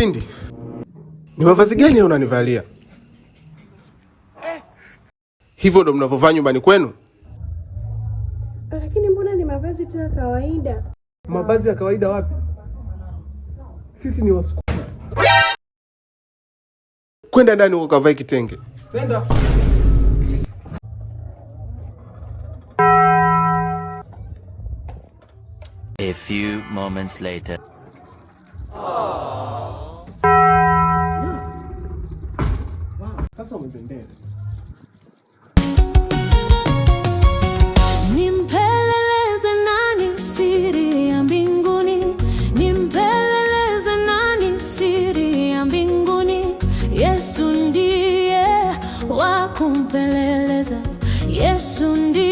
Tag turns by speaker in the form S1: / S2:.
S1: Cindy, ni mavazi gani unanivalia? Hivyo ndo mnavyovaa nyumbani kwenu?
S2: Lakini mbona ni mavazi tu ya kawaida?
S3: Mavazi ya kawaida wapi? Sisi ni Wasukuma.
S1: Kwenda ndani huko kavae kitenge.
S3: Nenda.
S4: A few moments later.
S3: Sasa umependeza.
S5: Nimpeleleze nani siri ya mbinguni? Nimpeleleze nani siri ya mbinguni? Yesu ndiye wa kumpeleleza. Yesu ndiye